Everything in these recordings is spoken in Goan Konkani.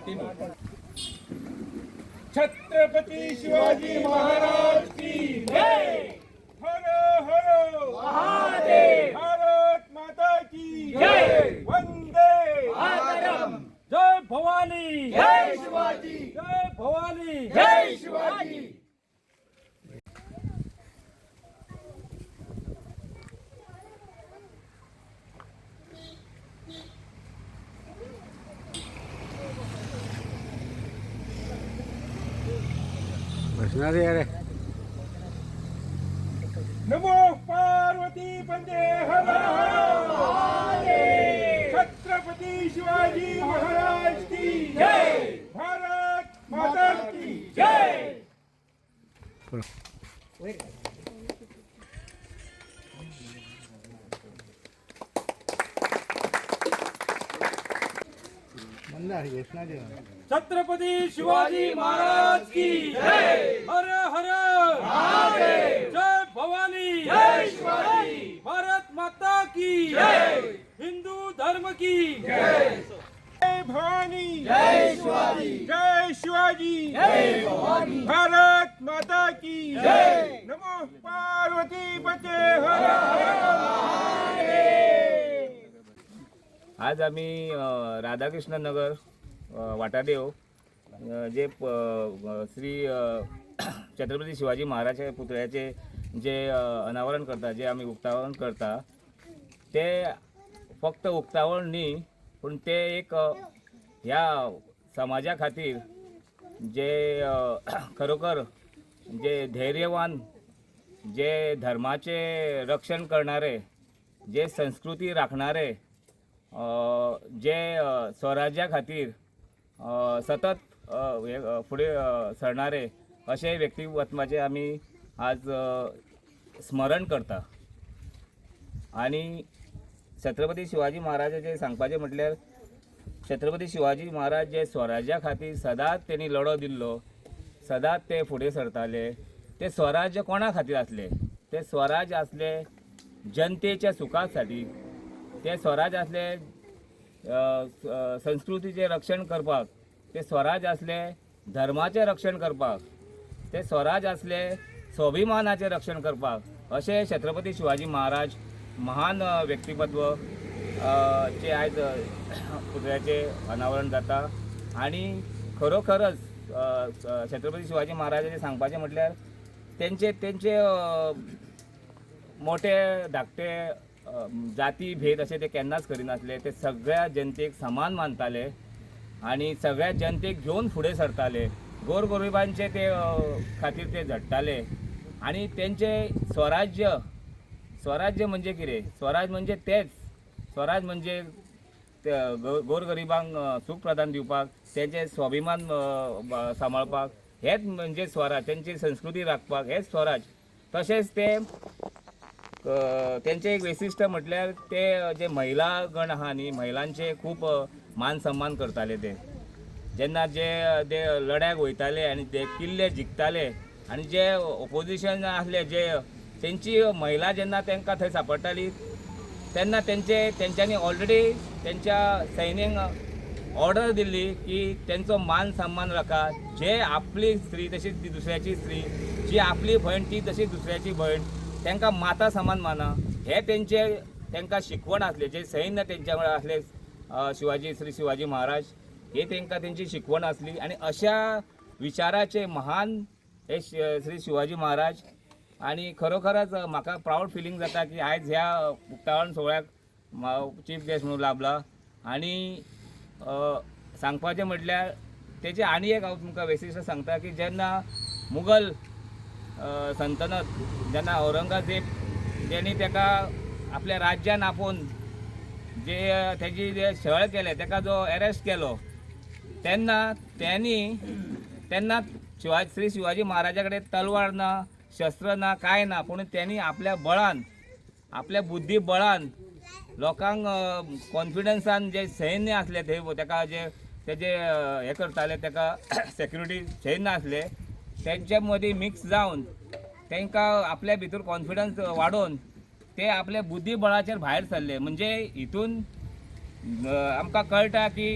कंटिन्यू. छत्रपती शिवाजी महाराज की जय! हर हर महादेव! भारत माता की जय! वंदे मातरम! जय भवानी! जय शिवाजी! जय भवानी! जय शिवाजी! बसणार यार. नमो पार्वती पंदे, हर हर महादेव! छत्रपती शिवाजी महाराज की जय! भारत माता की जय! छत्रपती शिवाजी महाराज की जय! हर हर महादेव! जय भवानी! जय शिवाजी! भारत माता की जय! हिंदू धर्म की जय! जय भवानी! जय शिवाजी! जय शिवाजी! जय भवानी! भारत माता की जय! नमो पार्वती पते, हर हर महादेव! आज आमी राधाकृष्ण नगर वाटादेव जे श्री छत्रपती शिवाजी महाराजच्या पुतळ्याचे जे अनावरण करता, जे आमी उक्तावण करता, ते फक्त उक्तावण न्ही, पूण ते एक ह्या समाजा खातीर जे खरोखर जे धैर्यवान, जे धर्माचे रक्षण करणारे, जे संस्कृती राखणारे, जे स्वराज्या खातीर सतत हे फुडें सरणारे अशे व्यक्तिमत्वाचें आमी आज स्मरण करता. आनी छत्रपती शिवाजी महाराजाचें सांगपाचें म्हटल्यार, छत्रपती शिवाजी महाराज जे स्वराज्या खातीर सदांच तेणी लढो दिल्लो, सदांच ते फुडें सरताले. ते स्वराज्य कोणा खातीर आसले? ते स्वराज्य आसले जनतेच्या सुखा साठी. ते स्वराज आसले संस्कृतीचें रक्षण करपाक. ते स्वराज आसले धर्माचें रक्षण करपाक. ते स्वराज आसले स्वाभिमानाचें रक्षण करपाक. अशें छत्रपती शिवाजी महाराज महान व्यक्तिमत्व चे आयज पुतळ्याचें अनावरण जाता. आनी खरोखरच छत्रपती शिवाजी महाराजाचें सांगपाचें म्हटल्यार तेंचे तेंचे मोटे धाकटे, जाती भेद अशें ते केन्नाच करिनासले. ते सगळ्या जनतेक समान मानताले आनी सगळ्या जनतेक घेवन फुडें सरताले. गोरगरिबांचे ते खातीर ते झडटाले. आनी तेंचे स्वराज्य, स्वराज्य म्हणजे कितें? स्वराज म्हणजे तेच. स्वराज म्हणजे ते गोरगरिबांक सूख प्रदान दिवपाक, तेंचे स्वाभिमान सांबाळपाक, हेच म्हणजे स्वराज. तेंची संस्कृती राखपाक, हेच स्वराज. तशेंच ते तेंचें एक वैशिश्ट म्हटल्यार ते जे महिला गण आहा न्ही, महिलांचे खूब मान सन्मान करताले ते. जेन्ना जे ते लढ्याक वयताले आनी ते किल्ले जिखताले आनी जे ओपोजिशन आसले, जे तेंची महिला जेन्ना तांकां थंय सांपडटाली, तेन्ना तेंच्यांनी ऑलरेडी तेंच्या सैन्यांक ऑर्डर दिल्ली की तेंचो मान सन्मान राखा. जे आपली स्त्री तशीच ती दुसऱ्याची स्त्री, जी आपली भयण ती तशी दुसऱ्याची भयण, तांकां माता समान माना. हे तेंचे तांकां शिकवण आसले. जे सैन्य तेंच्या वांगडा आसले शिवाजी, श्री शिवाजी महाराज, हे तांकां तेंची शिकवण आसली. आनी अशा विचाराचे महान हे श्री शिवाजी महाराज. आनी खरोखरच म्हाका प्रावड फिलींग जाता की आयज ह्या उक्तावण सुवाळ्याक चीफ गेस्ट म्हणून लाभला. आनी सांगपाचें म्हटल्यार तेजें आनी एक हांव तुमकां वैशिश्ट सांगता की जेन्ना मुगल सल्तनत, जेन्ना औरंगजेब तेणी ताका आपल्या राज्यान आपोवन जे तेजी जे छळ केले, ताका जो एरेस्ट केलो, तेन्ना त्यांनी तेन्ना शिवाजी, श्री शिवाजी महाराजा कडेन तलवार ना, शस्त्र ना, कांय ना, पूण त्यांनी आपल्या बळान, आपल्या बुद्धी बळान लोकांक कॉन्फिडन्सान, जे सैन्य आसले ते ताका जे तेजे हे करताले, ताका सेक्युरिटी सैन्य आसले, तेंच्या मदीं मिक्स जावन तांकां आपल्या भितर कॉन्फिडन्स वाडोवन ते आपल्या बुद्धी बळाचेर भायर सरले. म्हणजे हितून आमकां कळटा की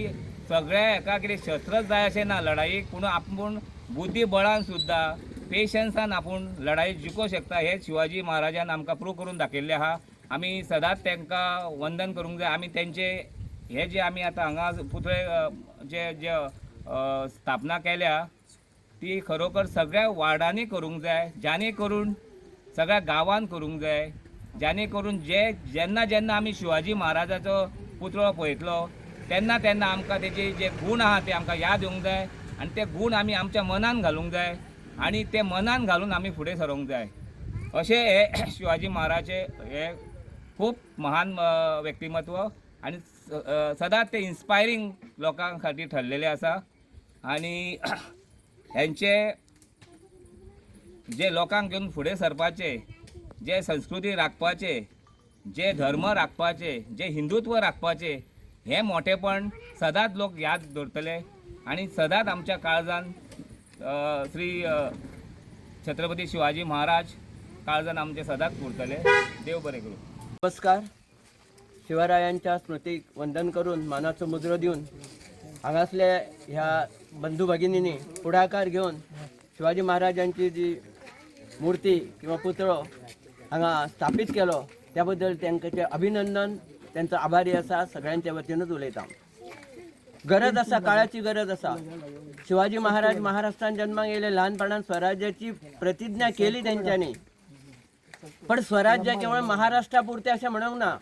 सगळ्या हेका कितें शस्त्रच जाय अशें ना लढाईक, पूण आपूण बुद्धी बळान सुद्दां पेशन्सान आपूण लढाई जिखूंक शकता हें शिवाजी महाराजान आमकां प्रूव करून दाखयल्लें आहा. आमी सदांच तांकां वंदन करूंक जाय. आमी तेंचे हे जे आमी आतां हांगा पुतळे जे जे स्थापना केल्या ती खरोखर सगळ्या वार्डांनी करूंक जाय, जाणे करून सगळ्या गांवान करूंक जाय, जाणे करून जे जेन्ना जेन्ना आमी शिवाजी महाराजाचो पुतळो पळयतलो तेन्ना तेन्ना आमकां तेजे जे गूण आहा ते आमकां याद येवंक जाय आनी ते गूण आमी आमच्या मनान घालूंक जाय आनी ते मनान घालून आमी फुडें सरोंक जाय. अशें हे शिवाजी महाराजे हे खूब महान व्यक्तिमत्व आनी सदांच ते इन्स्पायरींग लोकां खातीर ठरलेले आसा. आनी हेंचे जे लोकांक घेवन फुडें सरपाचे, जे संस्कृती राखपाचे, जे धर्म राखपाचे, जे हिंदुत्व राखपाचे, हें मोठेपण सदांच लोक याद दवरतले आनी सदांच आमच्या काळजान श्री छत्रपती शिवाजी महाराज काळजान आमचे सदांच उरतले. देव बरें करूं. नमस्कार. शिवरायांच्या स्मृतीक वंदन करून मानाचो मुजरो दिवन हांगासले ह्या बंधू भगिनींनी पुढाकार घेवन शिवाजी महाराजांची जी मूर्ती किंवा पुतळो हांगा स्थापीत केलो त्या बद्दल तांकां अभिनंदन, तांचो आभारी आसा. सगळ्यांच्या वतीनूच उलयता. गरज आसा, काळाची गरज आसा. शिवाजी महाराज महाराष्ट्रान जन्माक येयले, ल्हानपणान स्वराज्याची प्रतिज्ञा केली तेंच्यांनी, पण स्वराज्य केवळ महाराष्ट्रापुरते अशें म्हणूंक ना.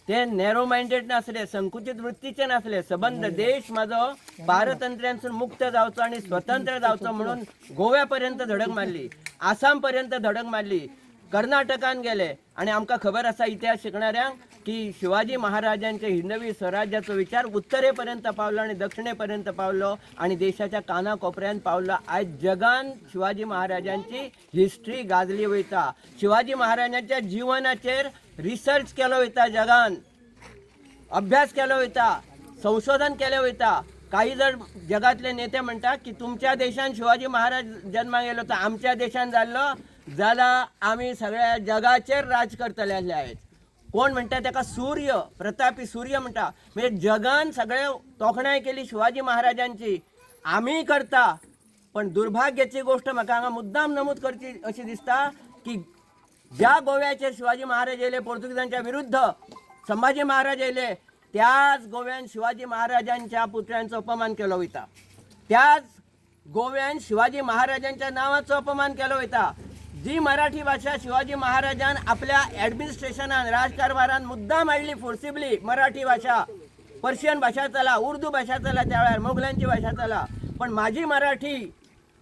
ते नॅरो मायंडेड नासले, संकुचित वृत्तीचे नासले. सबंद देश माझो पारतंत्र्यांसून मुक्त जावचो आणि स्वतंत्र जावचो म्हणून गोव्यापर्यंत धडक मारली, आसाम पर्यंत धडक मारली, कर्नाटकान गेले. आणि आमकां खबर आसा इतिहास शिकणाऱ्यांक की शिवाजी महाराजांचे हिंदवी स्वराज्याचो विचार उत्तरेपर्यंत पावलो आणि दक्षिणेपर्यंत पावलो आणि देशाच्या कानाकोपऱ्यान पावलो. आयज जगान शिवाजी महाराजांची हिस्ट्री गाजली वयता. शिवाजी महाराजांच्या जिवनाचेर रिसर्च केलो वयता, जगान अभ्यास केलो वयता, संशोधन केलें वयता. काही जण जगातले नेते म्हणटात की तुमच्या देशान शिवाजी महाराज जन्माक येयलो तर आमच्या देशान जाल्लो जाल्यार आमी सगळ्या जगाचेर राज करतले आसले आयज. कोण म्हणटा ताका सूर्य, प्रतापी सूर्य म्हणटा. म्हणजे जगान सगळे तोखणाय केली शिवाजी महाराजांची, आमीय करता. पण दुर्भाग्याची गोष्ट म्हाका हांगा मुद्दाम नमूद करची अशी दिसता की ज्या गोव्याचेर शिवाजी महाराज येयले पोर्तुगीजांच्या विरुद्ध, संभाजी महाराज येयले, त्याच गोव्यान शिवाजी महाराजांच्या पुतळ्यांचो अपमान केलो वयता. त्याच गोव्यान शिवाजी महाराजांच्या नांवाचो अपमान केलो वयता. जी मराठी भाशा शिवाजी महाराजान आपल्या ॲडमिनिस्ट्रेशनान, राजकारभारान मुद्दाम हाडली फोर्सिबली, मराठी भाशा, पर्शियन भाशा चला, उर्दू भाशा चला, त्या वेळार मोगलांची भाशा चला, पण माझी मराठी,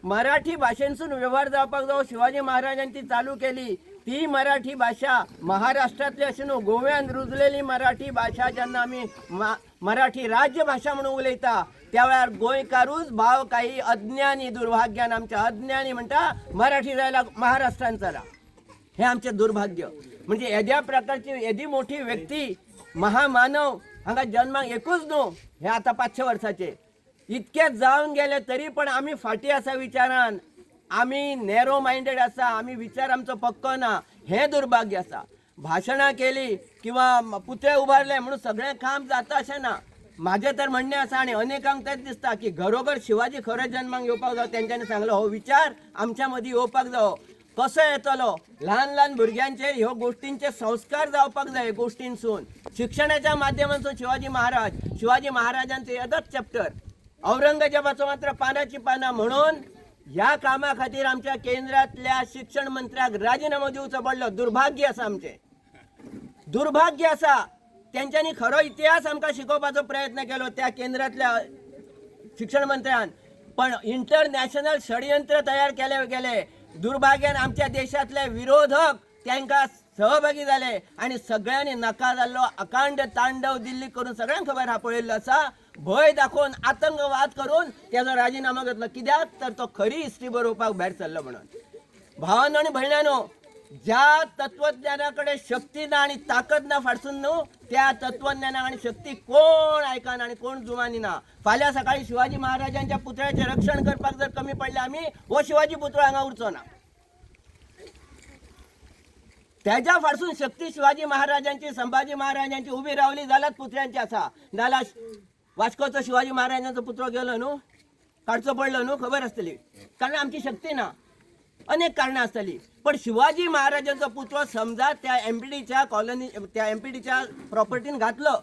मराठी भाशेनसून व्यवहार जावपाक जावो शिवाजी महाराजांची चालू केली ती मराठी भाषा महाराष्ट्रातली अशी न्हू, गोव्यान रुजलेली मराठी भाशा जेन्ना आमी मराठी राज्यभाशा म्हणून उलयता त्या वेळार गोंयकारूच भाव काही अज्ञानी, दुर्भाग्यान आमच्या अज्ञानी म्हणटा मराठी जायला महाराष्ट्रान चला. हे आमचें दुर्भाग्य. म्हणजे येद्या प्रकारची येदी मोठी व्यक्ती, महामानव हांगा जन्माक एकूच न्हू, हे आतां 500 वर्साचे इतके जावन गेले तरी पण आमी फाटीं आसा विचारान, आमी नॅरो मायंडेड आसा, आमी विचार आमचो पक्को ना, हें दुर्भाग्य आसा. भाशणां केली किंवा पुतळे उबारले म्हणून सगळें काम जाता अशें ना. म्हाजें तर म्हणणें आसा आनी अनेकांक तेंच दिसता की घरोघर शिवाजी खरो जन्माक येवपाक जावो. तेंच्यांनी सांगलो हो विचार आमच्या मदीं येवपाक जावो. कसो येतलो? ल्हान ल्हान भुरग्यांचेर ह्यो गोश्टींचे संस्कार जावपाक जाय. गोश्टींसून, शिक्षणाच्या माध्यमांतून शिवाजी महाराज, शिवाजी महाराजांचे येदोच चॅप्टर, औरंगजेबाचो मात्र पानाची पानां. म्हणून ह्या कामा खातीर आमच्या केंद्रातल्या शिक्षण मंत्र्याक राजिनामो दिवचो पडलो. दुर्भाग्य आसा आमचें, दुर्भाग्य आसा. तेंच्यांनी खरो इतिहास आमकां शिकोवपाचो प्रयत्न केलो त्या केंद्रातल्या शिक्षण मंत्र्यान, पण इंटरनॅशनल षडयंत्र तयार केले गेले. दुर्भाग्यान आमच्या देशातले विरोधक तांकां सहभागी जाले आनी सगळ्यांनी नका जाल्लो अकांड तांडव दिल्ली करून सगळ्यांक खबर आहा, पळयल्लो आसा. भंय दाखोवन, आतंकवाद करून तेजो राजिनामो घेतलो. कित्याक तर तो खरी हिस्ट्री बरोवपाक भायर सरलो म्हणून. भावानो आनी भयणानो, ज्या तत्वज्ञानाकडे शक्ती ना आणि ताकद ना फारसून न्हू, त्या तत्वज्ञानाक आणि शक्ती कोण आयकना आणि कोण जुमानी ना. फाल्यां सकाळी शिवाजी महाराजांच्या पुतळ्याचें रक्षण करपाक जर कमी पडले आमी, हो शिवाजी पुतळो हांगा उरचो ना. त्याच्या फारसून शक्ती शिवाजी महाराजांची, संभाजी महाराजांची उभी रावली जाल्यार पुतळ्यांची आसा, नाल्यार वास्कोचो शिवाजी महाराजांचो पुतळो गेलो न्हू, काडचो पडलो न्हू, खबर आसतली, कारण आमची शक्ती ना, अनेक कारणां आसतली. पण शिवाजी महाराजांचो पुतळो समजा त्या एमपीडीच्या कॉलनी, त्या एमपीडीच्या प्रॉपर्टीन घातलो,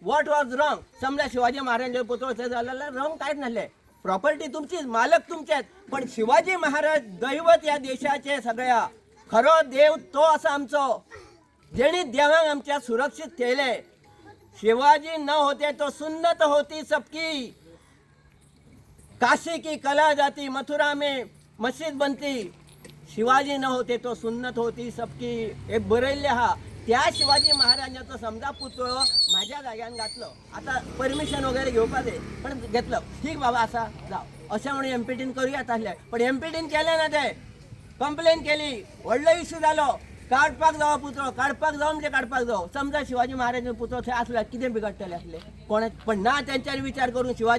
what was wrong? समजा शिवाजी महाराजांचो पुतळो थंय जालो जाल्यार रॉंग कांयच नासलें. प्रॉपर्टी तुमचीच, मालक तुमचेच, पण शिवाजी महाराज दैवत ह्या देशाचे सगळ्या, खरो देव तो आसा आमचो, जेणी देवांक आमच्या सुरक्षीत ठेयले. शिवाजी न होते तो सुन्नत होती सबकी, काशी की कला जाती, मथुरा में मस्जिद बनती. शिवाजी न होते तो सुन्नत होती सबकी, हे बरयल्लें आहा. त्या शिवाजी महाराजांचो समजा पुतळो म्हाज्या जाग्यान घातलो, आतां परमिशन वगैरे घेवपा जाय, पण घेतलो, ठीक बाबा आसा जाव अशें म्हणून एमपीटीन करूया आसलें, पण एमपीटीन केलें ना, तें कंप्लेन केली, व्हडलो इश्यू जालो. काडपाक जावो पुतळो, काडपाक जावो म्हणजे काडपाक जावो. समजा शिवाजी महाराजांचो पुतळो थंय आसल्यार कितें बिगडटलें आसलें कोणें? पण ना तेंच्यानी विचार करून शिवाजी